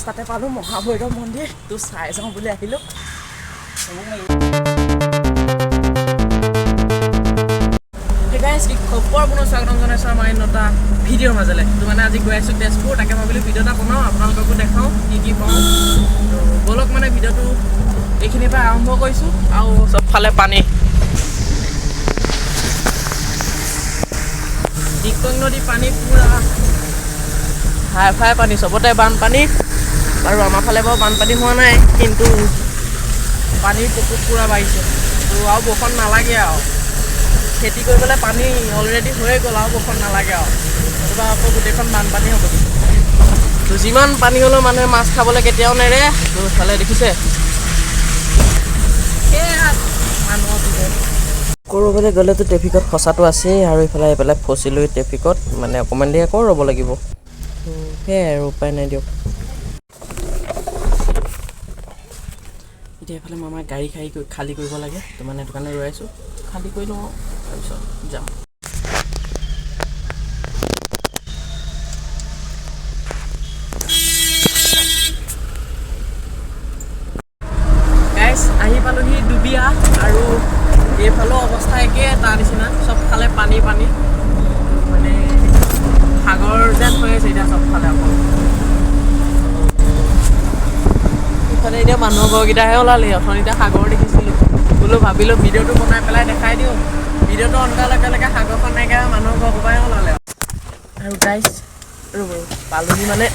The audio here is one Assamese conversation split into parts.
ৰাস্তাতে পালোঁ মহাভৈৰৱ মন্দিৰ, তো চাই যাওঁ বুলি আহিলোঁ। কি খবৰ, পুনৰ স্বাগতম জনাইছোঁ আমাৰ অন্য এটা ভিডিঅ'ৰ মাজলৈ। তো মানে আজি গৈ আছোঁ তেজপুৰ, তাকে ভাবিলোঁ ভিডিঅ' এটা বনাওঁ, আপোনালোককো দেখাওঁ কি কি পাওঁ। তো ব'লক, মানে ভিডিঅ'টো এইখিনিৰ পৰা আৰম্ভ কৰিছোঁ। আৰু চবফালে পানী, দিকং নদী পানী পূৰা হাই ফাই পানী, চবতে বানপানী। বাৰু আমাৰ ফালে বাৰু বানপানী হোৱা নাই, কিন্তু পানীৰ প্ৰকোপ পূৰা বাঢ়িছে। তো আৰু বৰষুণ নালাগে আৰু, খেতি কৰিবলৈ পানী অলৰেডি হৈয়ে গ'ল, আৰু বৰষুণ নালাগে আৰু, নতুবা আকৌ গোটেইখন বানপানী হ'ব। তো যিমান পানী হ'লেও মানুহে মাছ খাবলৈ কেতিয়াও নেৰে। তো ইফালে দেখিছে সেয়া মানুহৰ জীৱন। ক'ৰবালৈ গ'লেতো ট্ৰেফিকত ফচাটো আছেই, আৰু ইফালে এইফালে ফচিলোঁ ট্ৰেফিকত, মানে অকণমান দেৰি আকৌ ৰ'ব লাগিব। তো সেয়াই আৰু, উপায় নাই দিয়ক। এতিয়া এইফালে মামাৰ গাড়ী খালী কৰিব লাগে, তো মানে সেইটো কাৰণে ৰৈ আছোঁ, খালী কৰি লওঁ, তাৰপিছত যাম। গাইছ, আহি পালোহি ডুবিয়া, আৰু এইফালেও অৱস্থা একে তাৰ নিচিনা, চবফালে পানী পানী, মানে সাগৰ যেন হৈ আছে এতিয়া চবফালে। অকল ইফালে এতিয়া মানুহৰ ঘৰকেইটাহে ওলালে, অথনিতে সাগৰ দেখিছিলোঁ, বোলো ভাবিলোঁ ভিডিঅ'টো বনাই পেলাই দেখাই দিওঁ। ভিডিঅ'টো অন কৰাৰ লগে লগে সাগৰখন নাইকিয়া, মানুহৰ ঘৰ পৰাই ওলালে। আৰু গাইছ ৰ'ব, পালোহি মানে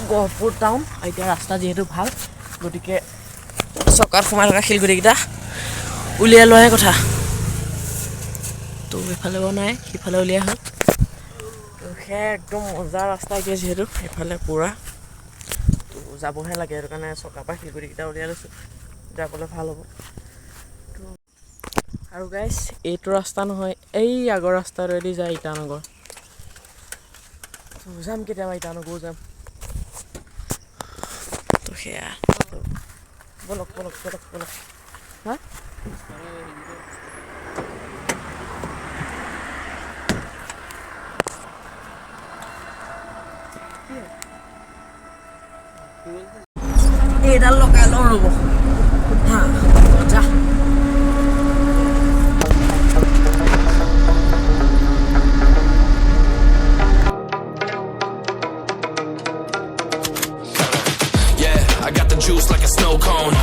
গহপুৰ টাউন। এতিয়া ৰাস্তা যিহেতু ভাল, গতিকে চকাত সোমাই থকা শিলগুটিকেইটা উলিয়াই লোৱাহে কথা। তো এইফালে বাৰু নাই, সিফালে উলিয়াই হ'ল। তো সেয়া একদম মজা ৰাস্তা এতিয়া যিহেতু এইফালে পূৰা, তো যাবহে লাগে, সেইটো কাৰণে চকাৰ পৰা শিলগুটিকেইটা উলিয়াই লৈছোঁ, যাবলৈ ভাল হ'ব। তো আৰু গাইছ, এইটো ৰাস্তা নহয়, এই আগৰ ৰাস্তাটোৱেদি যায় ইটানগৰ। তো যাম কেতিয়াবা ইটানগৰো যাম। তো সেয়া, ব'লক ব'লক ব'লক ব'লক। হা, এইডাল লগাই লওঁ ৰ'ব। হা, মজা। Yeah, I got the juice like a snow cone.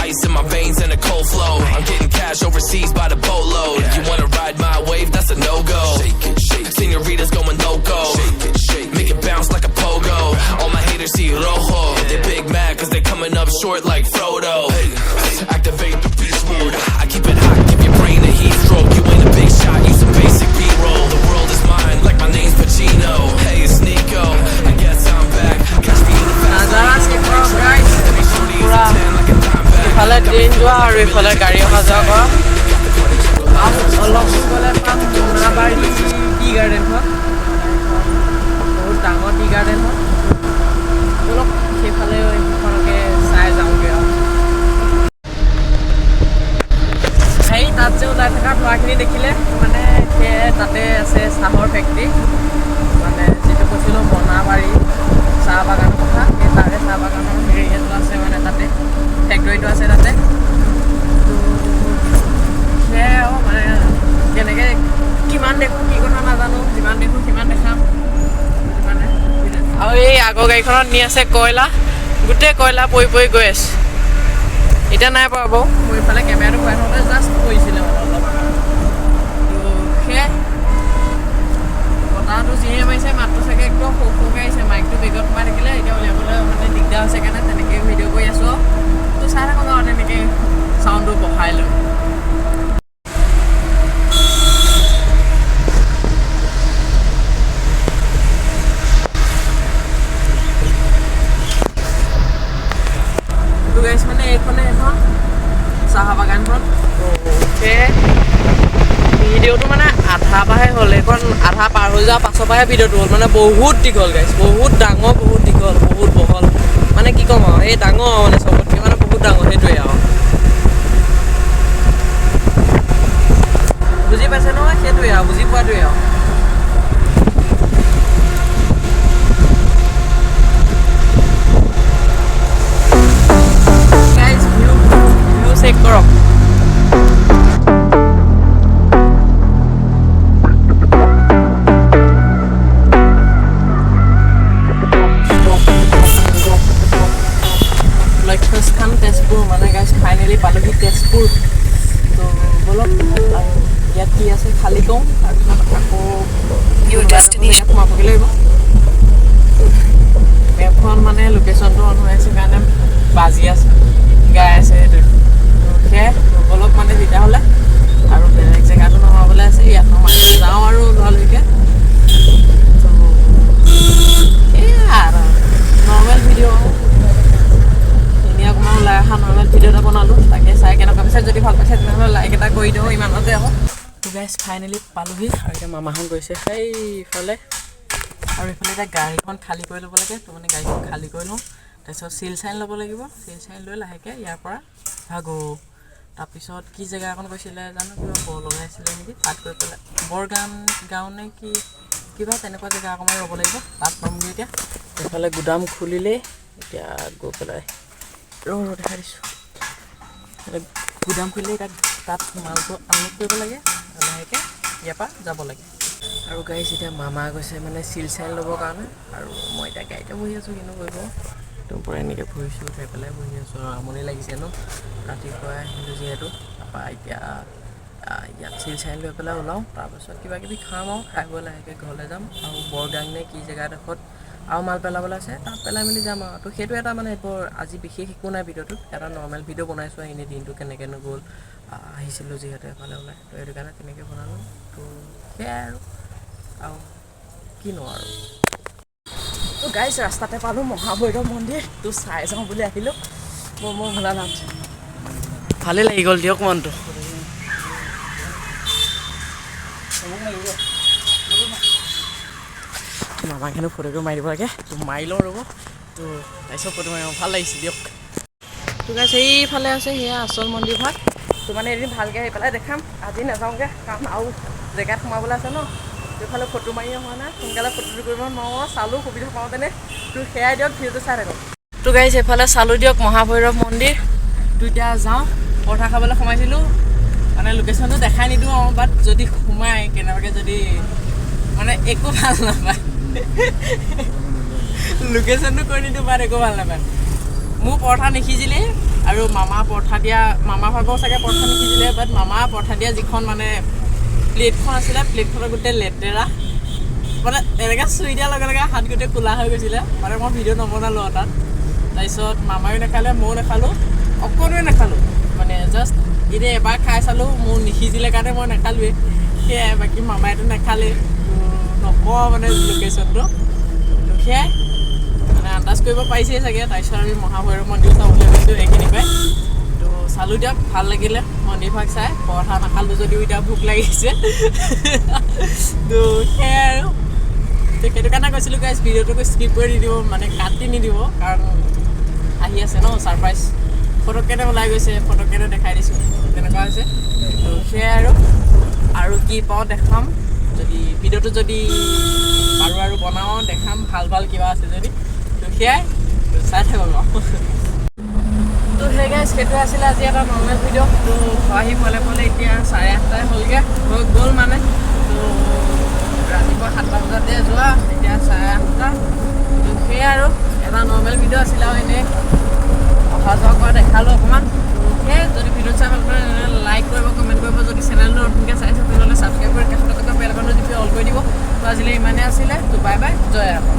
Ice in my veins and a cold flow. I'm getting cash overseas by the boatload. You wanna ride my wave? That's a no-go. Shake it, shake. Senoritas going loco. Shake it, shake. Make it bounce like a pogo. All my haters see rojo. They big mad cause they coming up short like Frodo. Activate the beast mode. I keep it hot, give your brain a heat stroke. You ain't a big shot, you some basic B-roll. The world is mine, like my name's Pacino. Hey, it's Nico. I guess I'm back. Catch me in the fast নাজাৰা lane. Check কৰক গাইছ, Every shorty is পূৰা a 10 like a dime bag. ইফালে ট্ৰেইন যোৱা আৰু ইফালে গাড়ী অহা যোৱা কৰা। আৰু অলপ দূৰ গ'লে পাম মোনাবাৰী টি গাৰ্ডেনখন, বহুত ডাঙৰ টি গাৰ্ডেন হয়। ব'লক সেইফালে সেইখনকে চাই যাওঁগৈ। আৰু সেই তাত যে ওলাই থকা ধোঁৱাখিনি দেখিলে, মানে সেয়ে তাতে আছে চাহৰ ফেক্টৰী, মানে যিটো কৈছিলোঁ মনাবাৰী চাহ বাগানৰ কথা, সেই তাৰে চাহ বাগানৰ হেৰিটো আছে, মানে তাতে ফেক্টৰীটো আছে তাতে। তো সেয়াই আৰু, মানে কেনেকৈ কিমান দেখোঁ কি কথা নাজানো, যিমান দেখোঁ সিমান দেখাম মানে। আৰু এই আগৰ গাড়ীখনত নি আছে কয়লা, গোটেই কয়লা পৰি পৰি গৈ আছে। এতিয়া নাই পৰা বাৰু, মোৰ ইফালে কেমেৰাটো ঘূৰাই থাকোঁতে জাষ্ট পৰিছিলে মানে অলপ। তো সেয়াই, বতাহটো যিহে মাৰিছে, মাতটো চাগে একদম সৰু সৰুকৈ আহিছে, মাইকটো বেগত সোমাই থাকিলে এতিয়া উলিয়াবলৈ মানে দিগদাৰ হৈছে কাৰণে তেনেকৈ ভিডিঅ' কৰি আছোঁ আৰু। তো চাই থাকক আৰু তেনেকৈ চাউণ্ডটো বঢ়াই লৈ। তো গাইছ, মানে এইখনে এখন চাহ বাগানখন। সেয়ে ভিডিঅ'টো মানে আধা পৰাহে হ'ল, এইখন আধা পাৰ হৈ যোৱাৰ পাছৰ পৰাহে ভিডিঅ'টো হ'ল, মানে বহুত দীঘল গাইছ, বহুত ডাঙৰ, বহুত দীঘল, বহুত বহল, মানে কি ক'ম আৰু, এই ডাঙৰ মানে চবতকৈ মানে বহুত ডাঙৰ, সেইটোৱে আৰু, বুজি পাইছে নহয়, সেইটোৱে আৰু, বুজি পোৱাটোৱে আৰু। তেজপুৰ। তো ব'লক, আৰু ইয়াত কি আছে খালী কওঁ, তাৰপিছত আকৌ Your কোনোবা এডোখৰ destination- জেগাত সোমাবগৈ লাগিব। মেপখন মানে লোকেশ্যনটো অন হৈ আছে কাৰণে বাজি আছে, গাই আছে সেইটো। তো সেয়াই, তো ব'লক মানে তেতিয়াহ'লে আৰু বেলেগ জেগাতো নমাবলৈ আছে, ইয়াত নমাই যাওঁ আৰু লৰালৰিকৈ। তো সেয়া আৰু নৰ্মেল ভিডিঅ', এনেই অকণমান ওলাই অহা নৰ্মেল ভিডিঅ' এটা বনালোঁ। তাকে চাই কেনেকুৱা পাইছে? যদি ভাল পাইছে তেনেহ'লে লাইক এটা কৰি দিওঁ। ইমানতে আকৌ। তো গাইজ, ফাইনেলি পালোহি আৰু এতিয়া মামাহঁত গৈছে সেইফালে আৰু এইফালে এতিয়া গাড়ীখন খালী কৰি ল'ব লাগে। তো মানে গাড়ীখন খালী কৰি লওঁ, তাৰপিছত চিল চাইন ল'ব লাগিব। চিল চাইন লৈ লাহেকৈ ইয়াৰ পৰা ভাগো। তাৰপিছত কি জেগা অকণ কৈছিলে জানো, কিবা বৰ লগাইছিলে নেকি, তাত গৈ পেলাই বৰগান গাঁও নে কি কিবা তেনেকুৱা জেগা অকণমান ৰ'ব লাগিব, তাত পামগৈ। এতিয়া এইফালে গুদাম খুলিলেই, এতিয়া গৈ পেলাই ৰ ৰ দেখাই দিছোঁ। গুদাম খুলিলে এতিয়া তাত মালটো আনলোড কৰিব লাগে, লাহেকৈ ইয়াৰ পৰা যাব লাগে। আৰু গাড়ী এতিয়া মামা গৈছে মানে চিল চাইন ল'বৰ কাৰণে আৰু মই এতিয়া গাড়ীতে বহি আছোঁ। কিনো কৰিব, একদম পূৰা এনেকৈ ভৰি উঠাই পেলাই বহি আছোঁ আৰু আমনি লাগিছে ন, ৰাতিপুৱাই আহিলোঁ যিহেতু। তাৰপৰা এতিয়া ইয়াত চিল চাইন লৈ পেলাই ওলাওঁ, তাৰপাছত কিবা কিবি খাম আৰু খাই বৈ লাহেকৈ ঘৰলৈ যাম। আৰু বৰগাং নে কি জেগাডোখৰত আৰু মাল পেলাবলৈ আছে, তাত পেলাই মেলি যাম আৰু। তো সেইটো এটা মানে বৰ আজি বিশেষ একো নাই ভিডিঅ'টোত, এটা নৰ্মেল ভিডিঅ' বনাইছোঁ। এনেই দিনটো কেনেকৈনো গ'ল, আহিছিলোঁ যিহেতু এফালে ওলাই, তো সেইটো কাৰণে তেনেকৈ বনালোঁ। তো সেয়াই আৰু কিনো আৰু। তো গাইজ, ৰাস্তাতে পালোঁ মহাভৈৰৱ মন্দিৰ। তো চাই যাওঁ বুলি আহিলোঁ। মোৰ মোৰ ভোলানাথ, ভালেই লাগি গ'ল দিয়ক মনটো। মামাক হেনো ফটোটো মাৰি দিব লাগে, তো মাৰি লওঁ ৰ'ব। তো তাৰপিছত ফটো মাৰিব, ভাল লাগিছে দিয়ক। তো গাইজ, সেইফালে আছে সেয়া আচল মন্দিৰ ভাগ। তো মানে এদিন ভালকৈ আহি পেলাই দেখাম, আজি নাযাওঁগৈ, কাৰণ আৰু জেগাত সোমাবলৈ আছে ন। এইফালে ফটো মাৰি হোৱা নাই, সোনকালে ফটোটো কৰিব নোৱাৰোঁ। চালোঁ সুবিধা পাওঁতেনে। তো সেয়াই দিয়ক, ভিডিঅ'টো চাই থাকক। তো গাইজ, এইফালে চালোঁ দিয়ক মহাভৈৰৱ মন্দিৰ। তো এতিয়া যাওঁ, পৰঠা খাবলৈ সোমাইছিলোঁ। মানে লোকেশ্যনটো দেখাই নিদিওঁ আৰু, বাট যদি সোমাই কেনেবাকৈ যদি মানে একো ভাল নাপায়, লোকেশ্যনটো কৈ নিদিওঁ, বাট একো ভাল নাপায়। মোৰ পৰঠা নিসিজিলেই আৰু মামা পৰঠা দিয়া, মামা ভাগৰ চাগে পৰঠা নিসিজিলে, বাট মামা পৰঠা দিয়া যিখন মানে প্লেটখন আছিলে, প্লেটখনৰ গোটেই লেতেৰা, মানে এনেকৈ চুই দিয়াৰ লগে লগে হাত গোটেই ক'লা হৈ গৈছিলে। মানে মই ভিডিঅ' নবনালোঁ আৰু তাত। তাৰপিছত মামায়ো নাখালে, ময়ো নাখালোঁ, অকণোৱে নাখালোঁ। মানে জাষ্ট এনেই এবাৰ খাই চালোঁ, মোৰ নিসিজিলে কাৰণে মই নাখালোৱেই। সেয়াই, বাকী মামাইতো নাখালেই। তো নকওঁ মানে লোকেশ্যনটো। তো সেয়াই, মানে আন্দাজ কৰিব পাৰিছেই চাগে। তাৰপিছত আমি মহাভৈৰৱ মন্দিৰ চাবলৈ গৈছোঁ এইখিনি পৰাই। তো চালোঁ দিয়ক, ভাল লাগিলে মন্দিৰভাগ চাই। পৰঠা নাখালোঁ যদিও এতিয়া ভোক লাগিছে। তো সেয়াই আৰু। তো সেইটো কাৰণে কৈছিলোঁ গাইজ, ভিডিঅ'টো স্কিপ কৰি নিদিব, মানে কাটি নিদিব, কাৰণ আহি আছে ন ছাৰপ্ৰাইজ। ফটককেনে ওলাই গৈছে, ফটককেনে দেখাই দিছোঁ, তেনেকুৱা হৈছে। তো সেয়াই আৰু কি পাওঁ দেখাম। যদি ভিডিঅ'টো যদি পাৰোঁ আৰু বনাওঁ, দেখাম ভাল ভাল কিবা আছে যদি। তো সেয়াই, তো চাই থাকক আৰু। তো সেই গাইজ, সেইটো আছিলে আজি এটা নৰ্মেল ভিডিঅ'। তো আহি পালে পালে এতিয়া 8:30ই হ'লগৈ, হৈ গ'ল মানে। তো ৰাতিপুৱা 7টা বজাতে যোৱা, এতিয়া 8:30। তো সেয়াই আৰু এটা নৰ্মেল ভিডিঅ' আছিলে আৰু এনেই অহা যোৱা কৰা দেখালোঁ অকণমান। তো সেয়াই, যদি ভিডিঅ' চাই ভাল পায় তেনেহ'লে লাইক কৰিব, কমেণ্ট কৰিব। যদি চেনেলটো নতুনকৈ চাইছে তেনেহ'লে ছাবস্ক্ৰাইব কৰি কাষতে থকা বেল আইকনটো টিপি অল কৰি দিব। তো আজিলৈ ইমানেই আছিলে। তো বাই বাই, জয় অসম।